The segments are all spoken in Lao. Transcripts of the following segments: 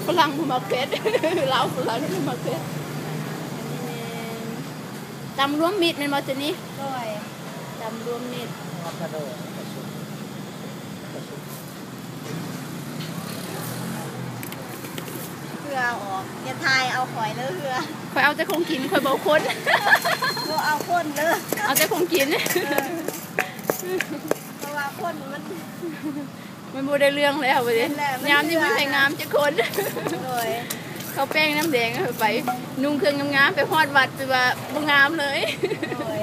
ຝຣັ່ງບໍ່ມັກເຜັດ ລາວຝຣັ່ງບໍ່ມັກເຜັດ. ອັນນີ້ແມ່ນຕຳລວມມິດແມ່ນບໍ່ ໂຕນີ້? ໂດຍ ຕຳລວມມິດ ອາໂວຄາໂດ ເພື່ອອອກ ຢ່າຖ່າຍເອົາຂ້ອຍເດີ ເພື່ອ ຂ້ອຍເອົາແຕ່ຂອງກິນ ຂ້ອຍບໍ່ຄົນ ບໍ່ເອົາຄົນເດີ ເອົາແຕ່ຂອງກິນ ເອີ ເພາະວ່າຄົນມັນ ມັນບໍ່ໄດ້ເລື່ອງແລ້ວບັດນີ້ ແມ່ນແຫຼະ ມັນ ຍາມນີ້ບໍ່ມີໃຜງາມຈັກຄົນ ໂດຍ ເຂົາແປງນ້ຳແດງໄປ ນຸ່ງເຄື່ອງງາມໆ ໄປຮອດວັດ ແບບວ່າບໍ່ງາມເລີຍ ໂດຍ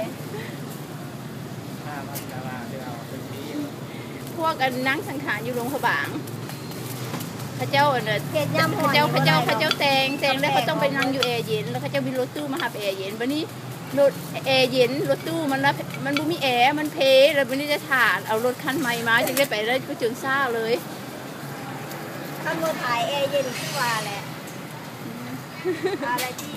ພວກອັນນັ່ງສັງຂານຢູ່ຫຼວງພະບາງ ເຂົາເຈົ້າອັນ ເຮັດຍາມຮ້ອນ ເຂົາເຈົ້າ ເຂົາເຈົ້າ ເຂົາເຈົ້າແຕ່ງ ແຕ່ງແລ້ວເຂົາຕ້ອງໄປນັ່ງຢູ່ແອເຢັນ ແລ້ວເຂົາເຈົ້າບິນລົດຕູ້ມາຮັບແອເຢັນ ບັດນີ້ ລົດແອເຢັນ ລົດຕູ້ມັນລະ ມັນບໍ່ມີແອ ມັນເພ ແລ້ວບັດນີ້ໄດ້ຖ້າເອົາລົດຄັນໃໝ່ມາ ຈຶ່ງໄດ້ໄປໄດ້ ກໍຈຶ່ງຊ້າເລີຍ ຄັນບໍ່ຖ່າຍແອເຢັນຄືວ່າແຫຼະ ອາລາຈີ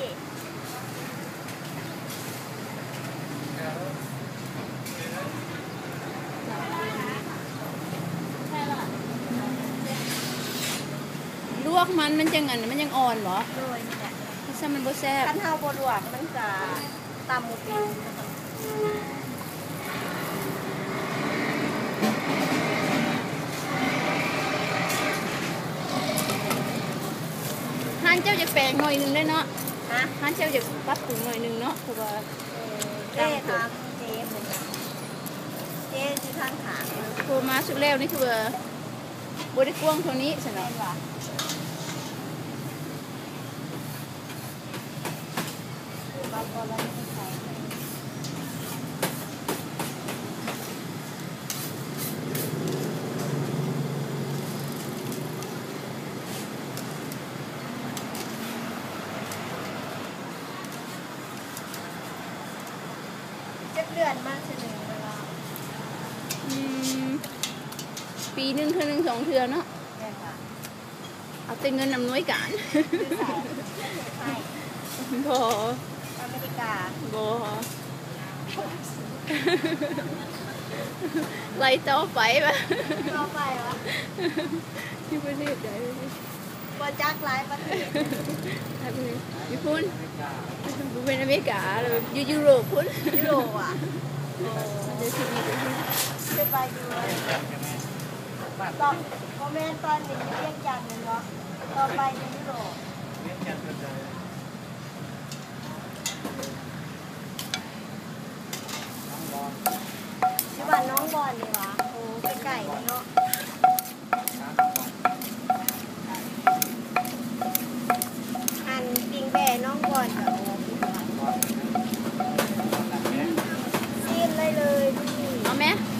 ລວກມັນ ມັນຈັ່ງອັນ ມັນຍັງອ່ອນບໍ? ໂດຍ ນີ້ແຫຼະ ຊັ້ນມັນບໍ່ແຊບ ຄັນເຮົາບໍ່ລວກມັນກະ ຕຳໝູປີ້ງ ຮ້ານເຈົ້າຢາກແປງໜ້ອຍໜຶ່ງເດ້ເນາະ ຮະ? ຮ້ານເຈົ້າຢາກປັບປຸງໜ້ອຍໜຶ່ງເນາະ ເພາະວ່າ ເອີ ເຈົ້າຖາມເຈເພິ່ນ ເຈຢູ່ທາງຂ້າງ ໂທມາຊຸດແລ້ວນີ້ຄືວ່າ ບໍ່ໄດ້ກວ້າງເທົ່ານີ້ຊັ້ນເນາະ ແມ່ນຫວາ? ຈັກເດືອນມາເທື່ອໜຶ່ງແມ່ນບໍ່? ອືມ ປີໜຶ່ງເທື່ອໜຶ່ງສອງເທື່ອເນາະ ແມ່ນຫວາ? ເອົາແຕ່ເງິນອຳນວຍການ ຢູ່ໃສ? ປະເທດໄທ? ບໍ່ ອາເມລິກາ? ບໍ່ ໄລ່ຕໍ່ໄປວະ ຕໍ່ໄປວະ ຢູ່ປະເທດໃດ? ບໍ່ຈັກຫຼາຍປະເທດ ຫຼາຍປະເທດ ຢູ່ພຸ້ນ ບໍ່ແມ່ນອາເມລິກາ ຢູ່ຢູໂຣບພຸ້ນ ຢູໂຣບຫວາ? ໂອ້ ເດີຊິມີຢູ່ພຸ້ນ ເຄີຍໄປຢູ່ ຕອນ ບໍ່ແມ່ນ ຕອນນີ້ຢູ່ວຽງຈັນແມ່ນບໍ່? ຕໍ່ໄປຢູ່ຢູໂຣບ ວຽງຈັນເປັນໃດ? ຢູ່ບ້ານໜອງບອນນີ້ຫວາ? ໂອ້ ໃກ້ໆ ນີ້ເນາະ ອັນປິງແບໜອງບອນກະ ໂອ້